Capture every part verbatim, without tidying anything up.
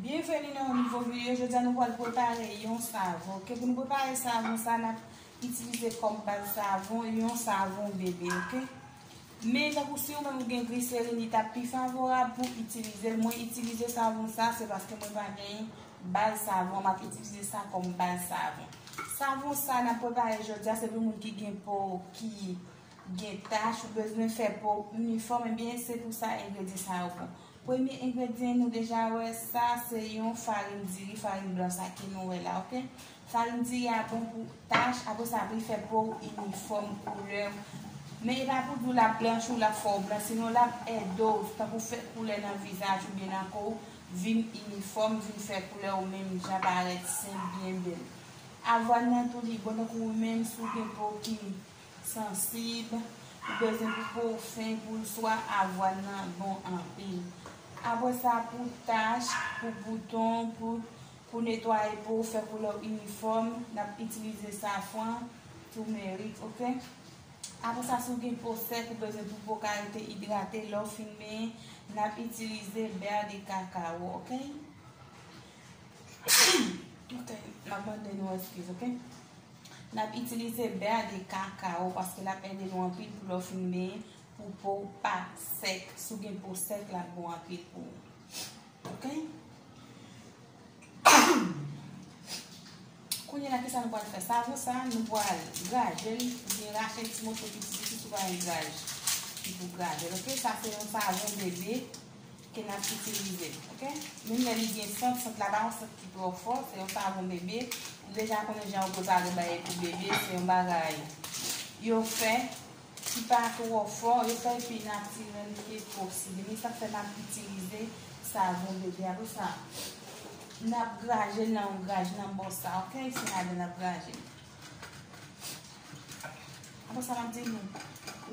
Byenveni nan yon nouvo videyo. Jodi a nou pral prepare yon savon. Ok, pou nou prepare savon sa, n ap itilize kòm baz savon yon savon bebe. Ok, men tankou si ou menm ou gen gliserin, li t ap pi favorab pou itilize l. Mwen itilize savon sa, se paske mwen pa gen baz savon, m ap itilize sa kòm baz savon. Savon sa n ap prepare jodi a, se pou moun ki gen po ki gen tach, ou bezwen fè po w inifòm, ebyen, se pou sa engredyan sa yo bon. Premye engredyan nou deja wè, sa se yon farin diri, farin blan sa ke nou wè la, ok? Farin diri a bon pou tach, apre sa pou l fè po w inifòm koulè. Men e pa pou di w l ap blanchi w, l ap fè w blan, sinon l ap ede w, tankou fè koulè nan vizaj oubyen nan kò w vin inifòm, vin fè koulè w menm jan, parèt senp, byen bèl. Avwàn nan tou li bon, tankou ou menm si w gen po ki sansib, ou bezwen pou po w fen, pou l swa avwàn nan bon anpil. Apre sa, pou tach, pou bouton, pou, pou netwaye po, fè koulè w inifòm, n ap itilize safran, toumerik, ok? Apre sa, si w gen po sèk, ou bezwen pou po w ka rete idrate, lè w fin benyen, n ap itilize bè de kakawo, ok? Ok, m ap mande nou eskiz, ok? N ap itilize bè de kakawo paske l ap ede nou anpil pou lè w fin benyen, pou po w pa sèk. Si w gen po sèk, l ap bon anpil pou ou. Ok? Kounye a la, kisa nou pral fè? Savon sa, nou pral graje l, oubyen rache l ti moso piti piti, si w pa gen graj, ki pou graje l, ok? Sa se yon savon bebe ke n ap itilize, ok? Menm lè li gen sant, sant la pa yon sant ki twò fò, se yon savon bebe. Ou deja konnen jan yo prepare bagay pou bebe, se yon bagay yo fè ki pa twò fò, yo fè l pi natirèl ke posib. Men sa k fè n ap itilize savon bebe. Apre sa, n ap graje l nan yon graj nan bò sa, ok? Se ladan n ap graje l. Apre sa, m ap di nou,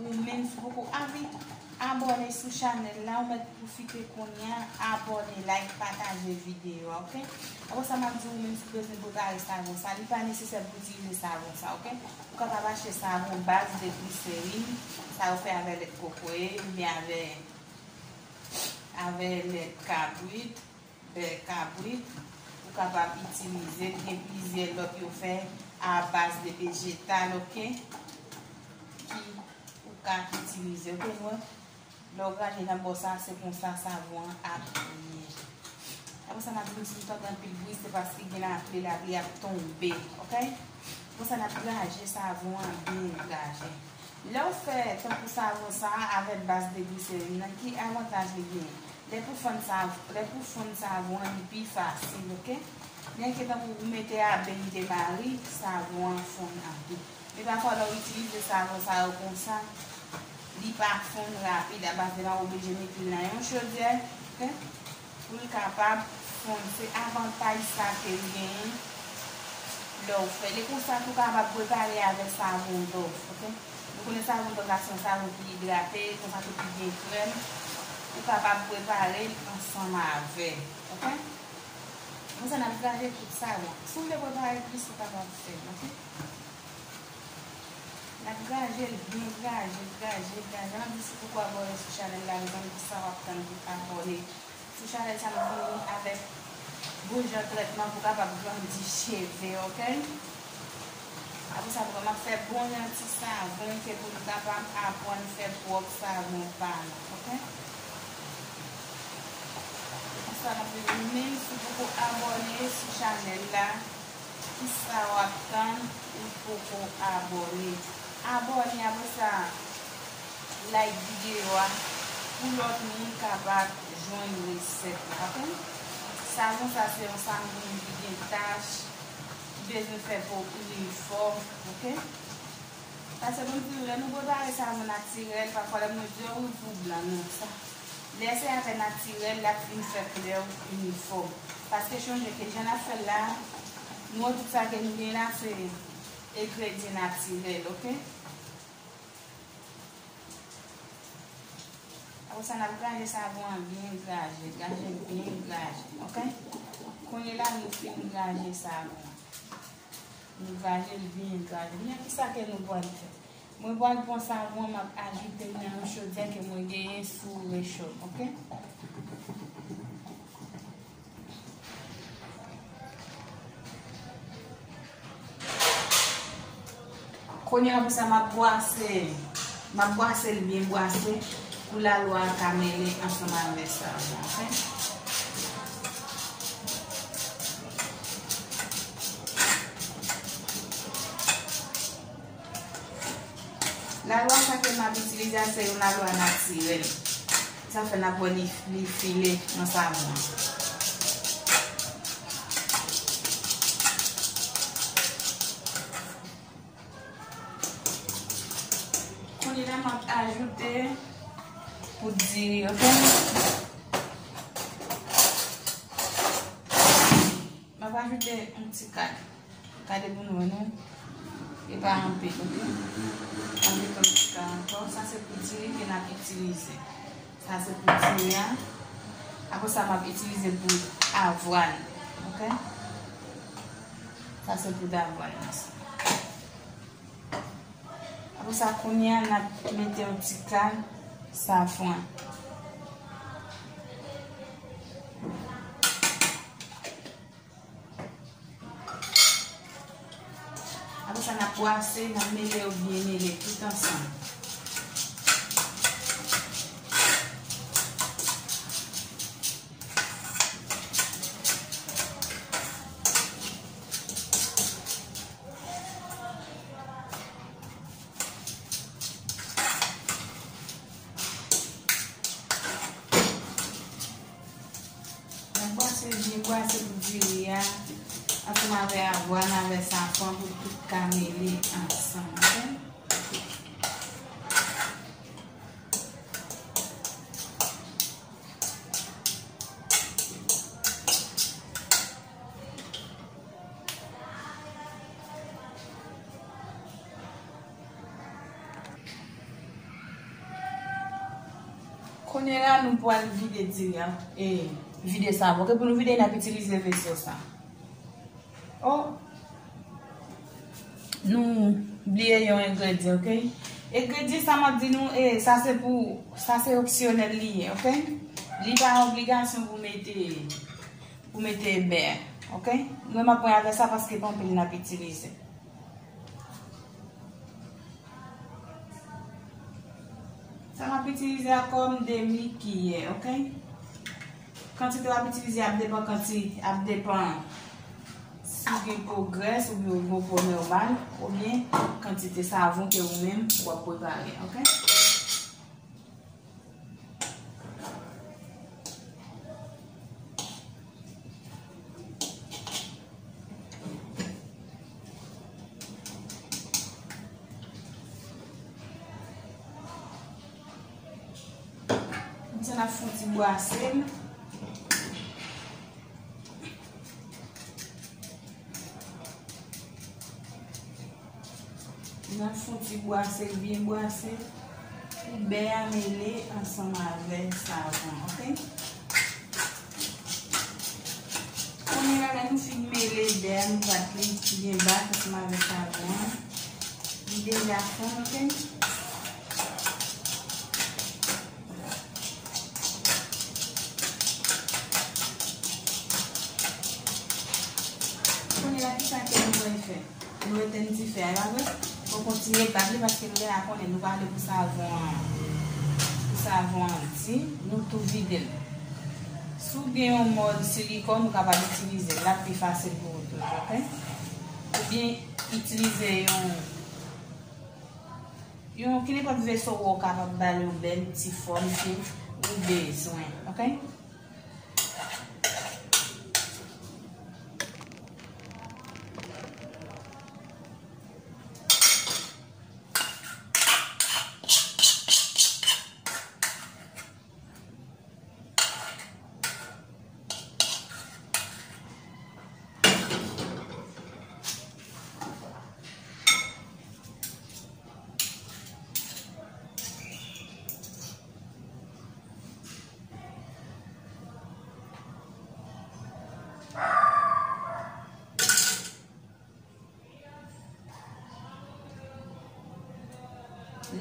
ou menm si w poko avi-, abòne sou chanèl la, ou mèt pwofite kounye a, abòne, like, pataje videyo a, ok? Apre sa, m ap di ou menm si w bezwen prepare savon sa, li pa nesesè pou itilize savon sa, ok? Ou kapab achte savon baz de gliserin, sa yo fè avè lèt kokoye, oubyen avè, avè lèt kabrit, bè kabrit, ou kapab itilize l. Gen plizyè lòt yo fè a baz de vejetal, ok? Ki ou ka itilize, ok, nou wè? Lè w graje nan bò sa, se konsa savon an ap ye. Apre sa, n ap di nou si nou tande anpil bri, se paske gen lapli, lapli ap tonbe, ok? Apre sa, n ap graje savon an byen graje. Lè w fè tankou savon sa a avèk baz de gliserin nan, ki avantaj li genyen? Lè pou fann sav-, lè pou fonn savon an, li pi fasil, ok? Byenke tankou ou mete a benn de mari, savon an fonn anpil. Men pafwa lè w itilize savon sa yo konsa, li pa fonn rapid, a baz de mari, w oblije mete l nan yon chodyè, ok? Pou l kapab fonn. Se avantaj sa ke l genyen lè w fè l. E konsa tou w kapab prepare avè savon Dove, ok? Nou konnen savon Dove la se yon savon ki idrate, konsa tou ki gen krèm. Ou kapab prepare l ansanm avè l, ok? Konsa n ap graje tout savon. Si w vle prepare plis, ou kapab fè l, ok? N ap graje l byen, graje, graje, graje. M ap di si poko abòne sou chanèl la, mezanmi, kisa w ap tann pou abòne sou chanèl sa? M vini avèk bon jan trètman pou kapab grandi cheve, ok? Apre sa, m ap fè bon jan ti savon ke pou nou kapab aprann fè pwòp savon pa nou, ok? Konsa, n ap vini menm si w poko abòne sou chanèl la. Kisa w ap tann? Ou poko abòne? Abòne, apre sa, like videyo a pou lòt moun kapab jwenn resèt la, ok? Savon sa se yon savon ki gen tach, ki bezwen fè po w inifòm, ok? Paske pou m di w, lè nou prepare savon natirèl, pafwa lè moun yo di, "Oh, wi, pou blan, non, sa." Lè se avè natirèl, l ap vin fè koulè w inifòm. Paske chonje ke jan n ap fè l la, nou wè tout sa ke nou gen la, se engredyan natirèl, ok? Apre sa, n ap graje savon an byen graje, graje l byen graje, ok? Kounye la, nou fin graje savon an. Nou graje l byen graje. Men kisa ke nou pral fè? Mwen pral pran savon an, m ap ajoute l nan yon chodyè ke mwen genyen sou recho m, ok? Kounye a pou sa m ap bwase, m ap bwase l byen bwase pou lalwa a ka mele ansanm avè savon, oke? Lalwa sa ke m ap itilize a se yon lalwa natirèl. Sa fè n ap wè li, li file nan savon an. Kounye a m ap ajoute poud diri, oke? M ap ajoute yon ti kal. Gade pou nou wè non. E pa anpil, oke? M ap mete yon ti kal ankò. Sa se poud diri ke n ap itilize. Sa se poud diri a. Apre sa, m ap itilize poud avwàn. Oke? Sa se poud avwàn nan sa. Apre sa, kounye a, n ap mete yon ti kal safran. Apre sa, n ap bwase, n ap mele yo byen mele tout ansanm. N ap bwase byen bwase pou diri a, ansanm avè avwàn, avè safran pou tout ka mele ansanm, oke? Kounye a, nou pral vide diri a, e, vide savon. Oke, pou nou vide, n ap itilize veso sa. Oh, nou bliye yon engredyan, oke? Engredyan sa m ap di nou, e, sa se pou, sa se opsyonèl li ye, oke? Li pa obligasyon pou mete, pou mete bè, oke? Mwen m ap pran avè sa paske pa anpil n ap itilize. Sa m ap itilize a kòm demi kiyè, oke? Kantite w ap itilize ap depann kanti-, ap depann si w gen po grès oubyen w gen po nòmal, oubyen kantite savon ke ou menm w ap prepare, oke? Kounye a n ap fè yon ti bwase l. N ap fè yon ti bwase l, byen bwase l, pou bè a mele ansanm avè savon, oke? Kounye a, lè nou fin mele bè a, nou bat li byen bat ansanm avè savon an. Li deja fonn, oke? Kounye a, kisa ke nou pral fè? Nou etenn dife a, pa vre? Pou kontinye bat li, paske nou deja konnen nou pale pou savon an. Pou savon an di, nou tou vide l. Si w gen yon mòd silikòn, ou kapab itilize l, l ap pi fasil pou ou tou, oke? Oubyen itilize yon Yon ki nenpòt veso ou kapab ba l yon bèl ti fòm ke ou bezwen, oke?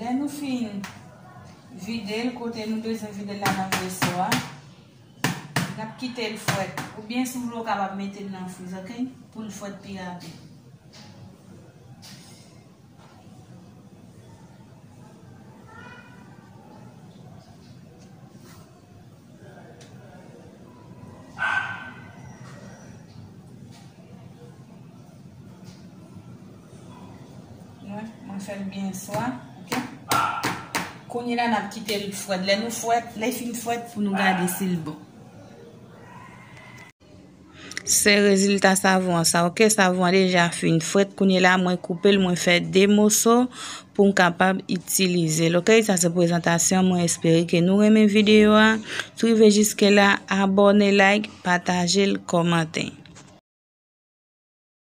Lè nou fin vide l kote nou bezwen vide l la nan veso a, n ap kite l fwèt. Oubyen si w vle w kapab mete l nan friz, oke? Pou l fwèt pi rapid. Mwen fè l byen swa, ok? Kounye la, n ap kite l fwèt. Lè nou fwèt, lè l fin fwèt, pou nou gade si l bon. Se rezilta savon an sa, ok? Savon an deja fin fwèt. Kounye la, mwen koupe l, mwen fè de moso pou m kapab itilize l, ok? Sa se prezantasyon. Mwen espere ke nou renmen videyo a. Si w rive jiske la, abòne, like, pataje l, kòmante.